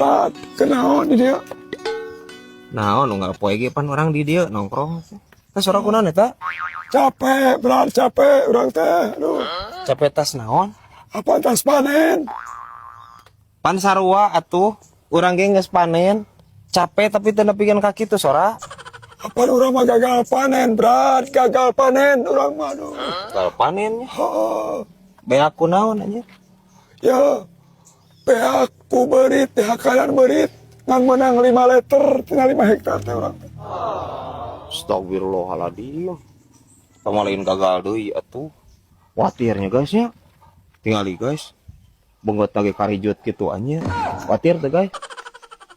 Pat, kenaon di dia? Naon nu nggak poe ge pan urang di dieu nongkrong. Teh sora kunaon eta? Capek, berat capek urang teh. Aduh, Capek tas naon? Apa tas panen? Pan sarua atuh, urang ge geus panen. Capek tapi teu nepikeun ka kitu sora. Apa urang mah gagal panen, berat, gagal panen urang mah, aduh. Gagal panen nya. Heeh. Beak kunaon anjir? Ya, beak ku beurit, dihakanan beurit. Ngan menang 5 liter, tinggal 5 hektar teh urang teh. Astagfirullahaladzim. Kamu lain gagal deui atuh. Watirnya guys nya. Tingali guys. Benggot lagi karijut gitu anjir. Watir teh guys.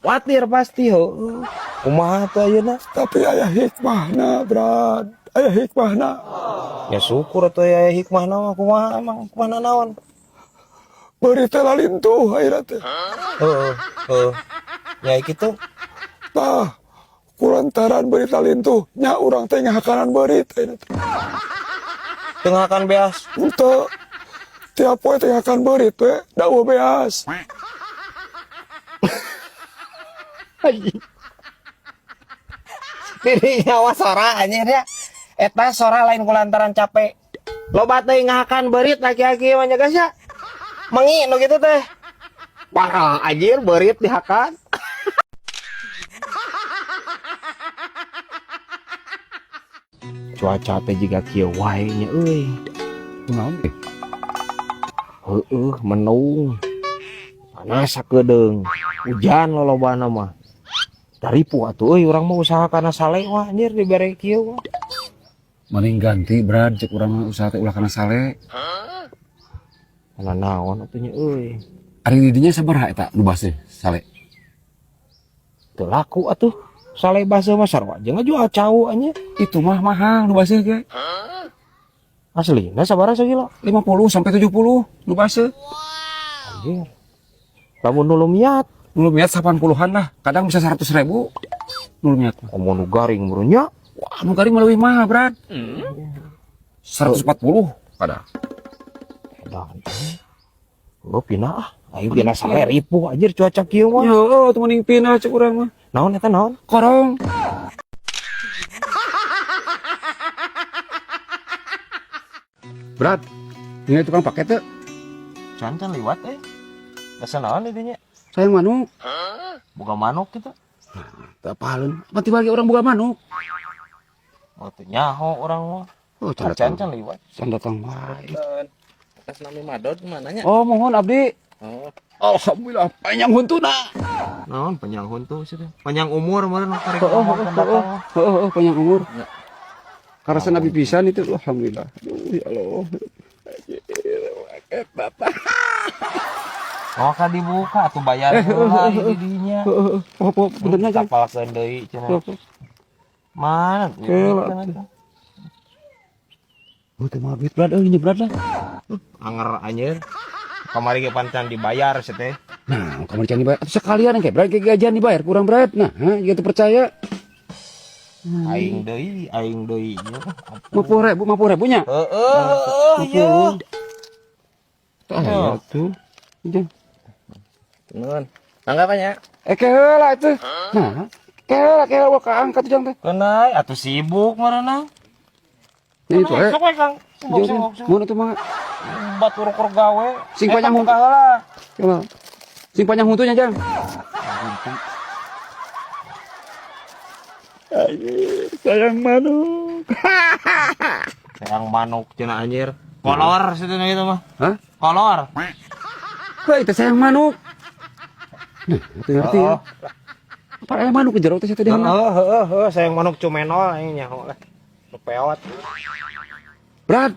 Watir pasti heueuh. Kumaha tuh ayeuna? Tapi aya hikmahna, berat. Aya hikmahna. Ya syukur atuh aya hikmahna mah, kumaha emang, kumaha naon? Beurit teh lalintuh ayeuna teh. Heeh, heeh. Ya kitu. Tah, kulantaran beurit lalintuh, nya urang teh ngahakanan beurit ayeuna teh. Teu ngahakan beas. Henteu. Tiap poe teh ngahakan beurit we, da eueuh beas. Diri nyawa sora anjir ya. Eta sora lain kulantaran capek. Loba teh ngahakan beurit laki-laki mah nya guys ya. Mengi nu kitu teh. Parah anjir beurit dihakan. Cuaca teh jiga kieu wae nya euy. Kunaon teh? Heueuh, mendung. Panas sakedeung. Hujan lolobana mah. Daripu atuh euy urang mah usaha kana sale wah anjir dibere kieu mah. Mending ganti Brad, cek urang mah usaha teh ulah kana sale. Kana naon atuh nya euy. Ari di dinya sabaraha eta nu baseuh sale? Teu laku atuh. Sale baseuh mah sarua jeung ngajual cau anjir. Itu mah mahal nu baseuh ge. Aslina sabaraha sagilo? 50 sampai 70 nu baseuh. Anjir. Lamun nu lumiat, Nu lumiat 80-an lah, kadang bisa 100 ribu nu lumiat mah. Komo nu garing meureun nya. Wah, nu garing mah leuwih mahal, Brad. 140 kadang. Edan. Oh, pindah ah. Ayo pindah sale ripuh anjir cuaca kieu mah. Ya, oh, teu mending pindah cek urang mah. Naon eta naon? Korong. Brad, ini tukang paket teh. Can can liwat euy. Basa naon itu nya? Sayang manuk. Boga manuk gitu. Teu apaleun. Apa tiba lagi orang boga manuk? Oh, teu nyaho urang mah. Oh, can Can datang. can liwat. Can datang wae. Atas nami Madod kemana nya? Oh, mohon abdi. Oh. Alhamdulillah, panjang huntuna. Naon panjang huntu sih teh? Panjang umur meureun karek Oh, oh, ngomong oh, kan datang. oh, oh, oh, panjang umur. Karena nabi pisan itu, alhamdulillah. Aduh, ya Allah. Paket bapak. Oh, kan dibuka atuh bayar heula di dinya. Oh, oh, oh, benernya jang. Kapalkeun deui cenah. Mana? Kela. Oh, teu mah duit Brad euy, ini Brad lah. Anger anjir. Kamari ge pancan dibayar sih teh. Nah, kamari can dibayar. Atuh sekalian engke Brad ge gajian dibayar kurang Brad. Nah, jika teu percaya. Aing deui, aing deui nya. 50 ribu, 50 ribu nya. Heeh, heeh, ieu. Tah aya tuh. Jang. Nuhun. Tanggapannya? Eh, ke heula atuh. Nah, ke heula, ke heula kaangkat jang teh. Kenai atuh sibuk meureunna. Ya itu eh. Sok we Kang. Sibuk sibuk. sibuk. Mun atuh mah Batur kur gawe. Sing panjang buka heula. Coba. Sing panjang huntunya jang. Anjir, sayang manuk. Sayang manuk cenah anjir. Kolor situ gitu mah. Hah? Kolor. Heuh, itu sayang manuk. Nah, itu ngerti ya. Apa aya manuk ke jero teh teh Heeh, heeh, heeh, sayang manuk cumenol aing nyaho lah. Nu peot. Brad.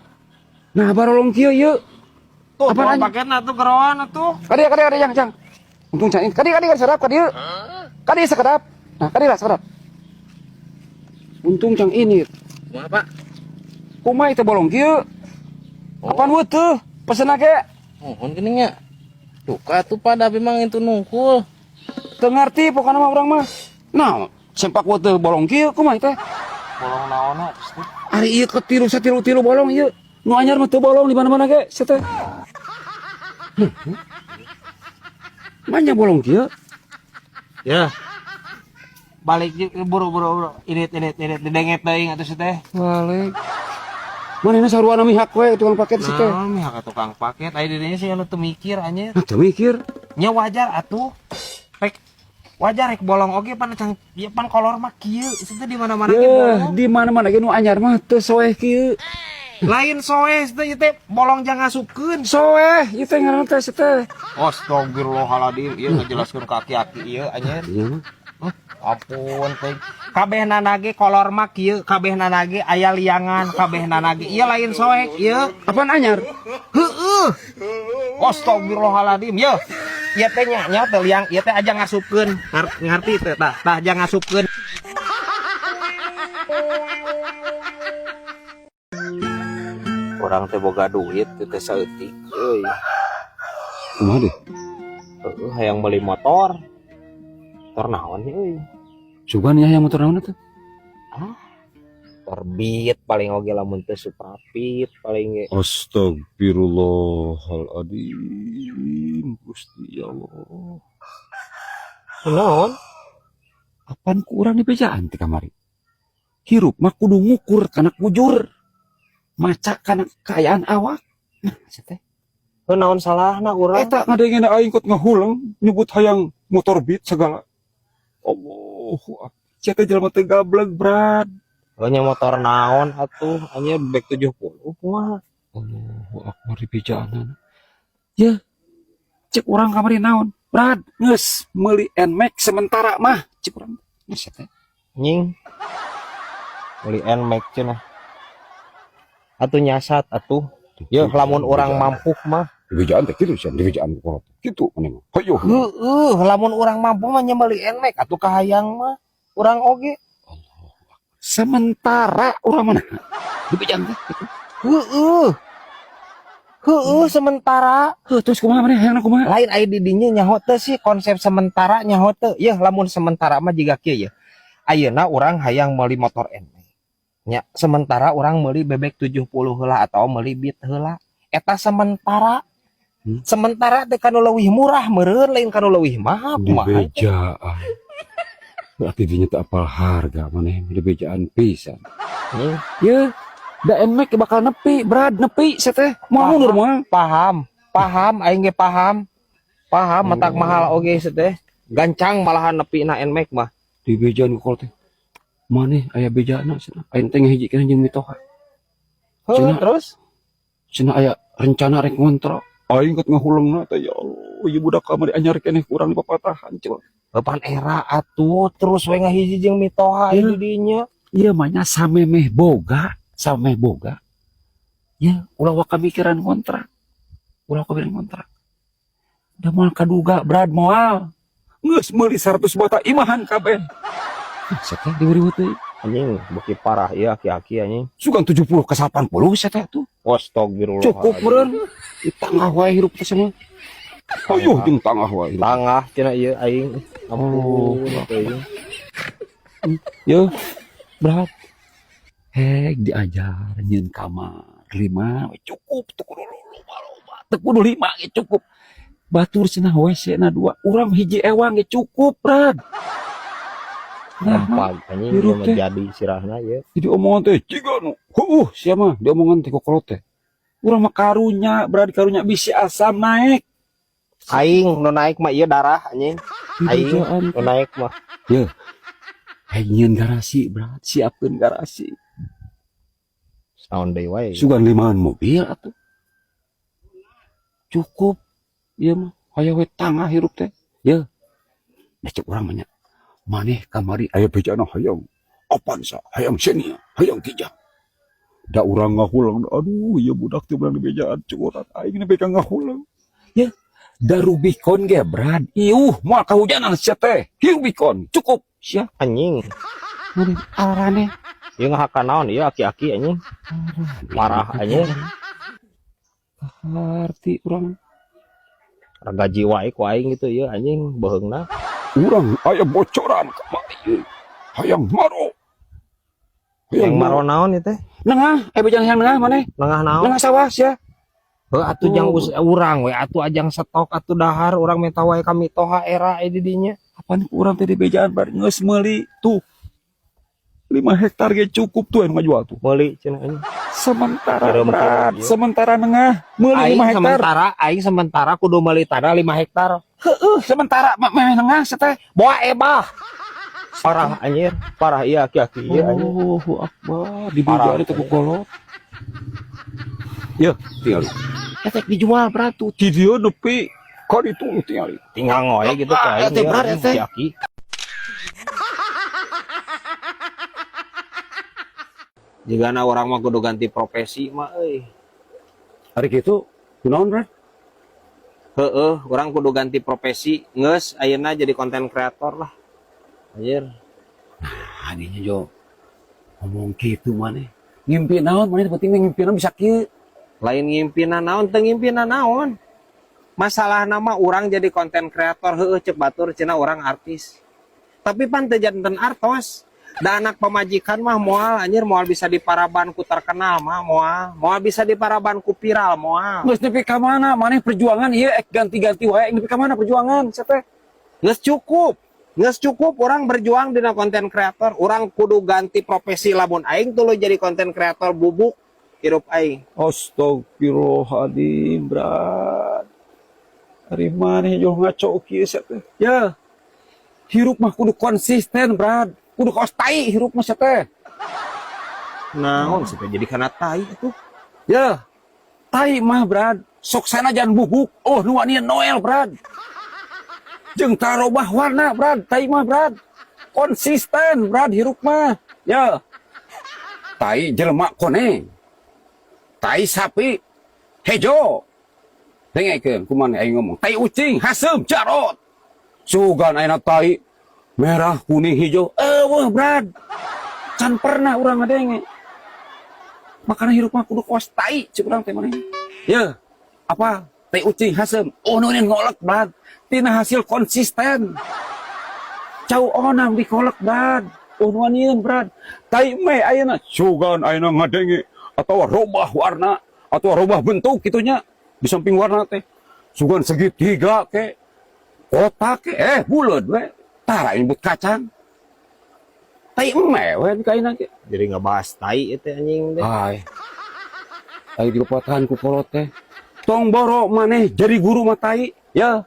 Nah, barolong kieu ieu. Tuh, Apa bawa anjing? paketna tuh geroan atuh. Kadieu, kadieu, kadieu, jang, jang. Untung can, kadieu, kadieu, serap, kadieu. Kadieu sekedap. Nah, kadieu lah sekedap. Untung cang ini. Kumaha, Pak? Kumaha itu bolong kieu? Apaan weutuh? Pesen ge. Mohon geuning nya. Duka tuh Pak, da memang itu nungkul. Teu ngarti pokona mah urang mah. Nah, sempak weutuh bolong kieu kumaha teh? Bolong naonna terus teh? Ari ieu ketilu satilu-tilu bolong ieu. Nu anyar mah teu bolong di mana-mana ge sia teh. Nah, banyak bolong kieu. Ya. Balik buru buru buru. Init init init didenget teuing atuh si teh. Balik. Manehna sarua mihak we tukang paket si teh. Nah, mihak tukang paket aya dirinya sih anu teu mikir anjir. Nah, teu mikir. Nya wajar atuh. Rek wajar rek bolong oge pan can ieu pan kolor mah kieu teh di mana-mana ge bolong. Di mana-mana ge nu anyar mah teu soeh kieu. Lain soeh teh ieu teh bolong jang ngasupkeun. Soeh, ieu teh ngaranna teh si teh. Astagfirullahaladzim, ieu ngajelaskeun ka aki-aki ieu anjir. Iya mah. Ampun teh. Kabehna ge kolor mah kieu, kabehna ge aya liangan, kabehna ge ieu lain soek ieu. Apaan anyar? Heeh. Astagfirullahaladzim, ye. Ieu teh nya nya teh liang, ieu teh aja ngasupkeun. Ngarti teh tah, tah aja ngasupkeun. Urang teh boga duit teh saeutik euy. Kumaha deh? Heeh, hayang meuli motor. Motor naon euy? Sugan ya hayang motor naon teh? Ah, motor Beat paling oge lamun teu Supra Fit paling ge. Astagfirullahaladzim, Gusti Allah. Naon? Apaan ku urang dibejaan ti kamari? Hirup mah kudu ngukur kana kujur. Maca kana kaayaan awak. Nah, si teh. Heuh, naon salahna urang? Eta ngadengena aing kot ngahuleng nyebut hayang motor Beat segala. Allahu akbar. Sia teh jelema teu gableg, Brad. Heuh, nya motor naon atuh? Anjir bek 70 kumaha? Allahu akbar dibejaanana. Yeuh. Cek urang kamari naon? Brad, geus meuli Nmax sementara mah cek urang. Geus teh. Nying. Meuli Nmax cenah. Atuh nyasat atuh. Yeuh lamun urang mampu mah. Dibejaan teh kitu sia, dibejaan ku kolot. Kitu maneh mah. Hayoh. Heueuh, lamun urang mampu mah nya meuli Nmax atuh kahayang mah. Urang oge. Allahu akbar. Sementara urang mana? Dibejaan teh kitu. Heueuh. Heueuh sementara. Heuh, terus kumaha maneh hayangna kumaha? Lain aya di dinya nyaho teu sih konsep sementara nyaho teu. Yeuh lamun sementara mah jiga kieu yeuh. Ayeuna urang hayang meuli motor Nmax. Nya sementara urang meuli bebek 70 heula atau meuli Beat heula. Eta sementara. Sementara teh kanu leuwih murah meureun lain kanu leuwih mahal kumaha teh. Dibejaan. Berarti dinya teu apal harga maneh dibejaan pisan. Yeuh, da Nmax bakal nepi, Brad nepi sia teh. Moal mundur moal. Paham, paham aing ge paham. Paham matak mahal oge sia teh. Gancang malahan nepi na Nmax mah. Dibejaan ku teh. Maneh aya bejana cenah. Aing teh ngahijikeun jeung mitoha. Heuh, terus cenah aya rencana rek ngontrak. Aing ket ngahulengna teh ya Allah, ieu budak kamari anyar keneh kurang dipapatahan cenah. Pan era atuh terus we ngahiji jeung mitoha Ieu di dinya. Ieu mah nya samemeh boga, samemeh boga. Ya, ulah waka mikiran kontrak. Ulah waka mikiran kontrak. Da moal kaduga Brad moal. Geus meuli 100 bata imahan kabeh. Sia teh diwuriwut deui. Anjing beuki parah ieu aki-aki anjing. Sugan 70 ke 80 sia teh tuh. Astagfirullah. Cukup meureun. Di tangah wae hirup teh semua. Ayuh jeung tangah wae. Tangah cenah ieu aing. Ampun teuing. Yeuh. Brad. Hek diajar nyieun kamar 5 we cukup teu kudu loba-loba. Teu kudu 5 ge cukup. Batur cenah WC na 2, urang hiji ewang ge cukup, Brad. Nah, Gampang anjing hirup ieu mah teh. jadi sirahna ieu. Jadi omongan teh jiga nu. Heueuh sia mah diomongan teh kokolot teh. Urang mah karunya, Brad karunya bisi asam naik. Aing nu naik mah ieu darah anjing. Aing nu naik mah. Yeuh. Aing nyieun garasi, Brad, siapkeun garasi. Naon deui wae. Sugan limaan mobil atuh. Cukup ieu mah hayang we tangah hirup teh. Yeuh. Da cek urang mah nya. Maneh kamari aya bejana hayang Avanza, hayang Xenia, hayang Kijang. Da urang ngahuleng, aduh ieu budak teh beunang dibejaan cek urang aing nepi ka ngahuleng. Yeuh, da Rubicon ge Brad, iuh moal kahujanan sia teh. Rubicon cukup sia. Anjing. Maneh arane. Ieu ngahakan naon ieu aki-aki anjing. Parah anjing. Harti urang. Gaji wae ku aing gitu ieu anjing beuheungna. Urang aya bocoran kamari. Hayang maro. Hayang maro naon ieu teh? Nengah, aya bejana hayang nengah maneh? Nengah naon? Nengah sawah sia. Heuh atuh jang urang we atuh ajang stok atuh dahar urang minta wae ka mitoha era di dinya. Pan urang teh dibejaan, Brad, geus meuli tuh. 5 hektar ge cukup tuh anu ngajual tuh. Meuli cenah anjing. Sementara, Kirim, Brad, kirim, iya. Sementara nengah meuli Aing 5 hektar. sementara, aing sementara kudu meuli tanah 5 hektar. Heueuh, sementara mah meh nengah teh. Boa ebah. Parah anjir, parah iya aki-aki iya anjir. Allahu akbar, dibejaan itu ku kolot. Ya, tinggal. Efek dijual, Brad, tuh. Di dieu nepi ka ditu tinggal. Tinggal ngoe gitu Ah, ka aing. teh, Iya, Brad, anjing, teh. aki-aki. Jigana urang mah kudu ganti profesi mah euy. Hari kitu kunaon, Brad? Heeh, urang kudu ganti profesi, geus ayeuna jadi konten kreator lah. Anjir. Nah, adinya jo ngomong kitu maneh. Ngimpi naon maneh, penting ngimpi naon bisa kieu? Lain ngimpina naon, teu ngimpina naon. Masalah nama urang jadi konten kreator heueuh cek batur cenah urang artis. Tapi pan teu janten artos. Da anak pamajikan mah moal anjir, moal bisa diparaban ku terkenal mah moal, moal bisa diparaban ku viral moal. Geus nepi ka mana maneh perjuangan ieu ek ganti-ganti wae, nepi ka mana perjuangan sia teh? Geus cukup. Geus cukup urang berjuang dina konten kreator, urang kudu ganti profesi lamun aing tuluy jadi konten kreator bubuk hirup aing. Astagfirullahaladzim, Brad. Ari maneh jo ngaco kieu sia teh. Ya. Hirup mah kudu konsisten, Brad. Kudu kaos tai hirup mah sia teh. Naon sih teh jadi kana tai atuh. Ya. Tai mah, Brad. Sok sanajan bubuk, oh nu wanian Noel, Brad. Jeung tarobah warna, Brad, tai mah, Brad. Konsisten, Brad, hirup mah. Ya. Tai jelema koneng. Tai sapi hejo. Dengekeun kumaha aing ngomong. Tai ucing haseum jarot. Sugan ayeuna tai merah, kuning, hijau. Eueuh, Brad. Can pernah urang ngadenge. Makanya hirup mah kudu kawas tai cek urang teh maneh. Ya. Apa? Tai ucing haseum. Oh nu ngolek, Brad. Tina hasil konsisten. Cau onam dikolek, Brad. Oh nu wanian, Brad. Tai me ayeuna sugan ayeuna ngadenge atau robah warna atau robah bentuk kitunya di samping warna teh. Sugan segitiga ke kotak ke buleud we. Tara nyebut kacang. Tai eme we kaina ge. Jadi ngebahas tai itu anjing deh. Ai. Ai dilupatan ku kolot teh. Tong boro maneh jadi guru mah tai, ya.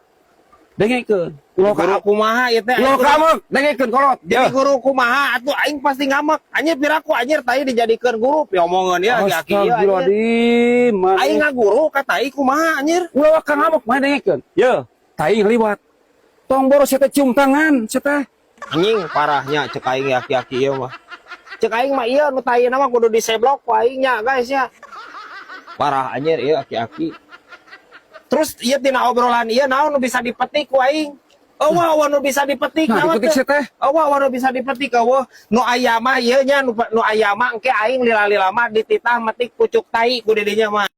Dengekeun. Ulah Guru kumaha ieu teh? Ulah kamek, dengekeun kolot. Jadi guru kumaha atuh aing pasti ngamek. Anjir piraku anjir tai dijadikeun guru piomongeun ya aki-aki ieu, anjir. Astagfirullahaladzim, maneh. Aing ngaguru ka tai kumaha anjir? Ulah waka ngamuk maneh dengekeun. Ya, tai liwat. Tong boro sia teh cium tangan, sia teh. Anjing parahnya cek aing aki-aki ieu mah. Cek aing mah ieu nu tai mah kudu diseblok ku aing nya guys ya. Parah anjir ieu aki-aki. Terus ieu tina obrolan ieu naon nu bisa dipetik ku aing? Eueuh eueuh nu bisa dipetik Nah, naon dipetik teh? sia teh. Eueuh eueuh nu bisa dipetik eueuh. Nu aya mah ieu nya nu aya mah engke aing lila-lila mah dititah metik pucuk tai ku didinya mah.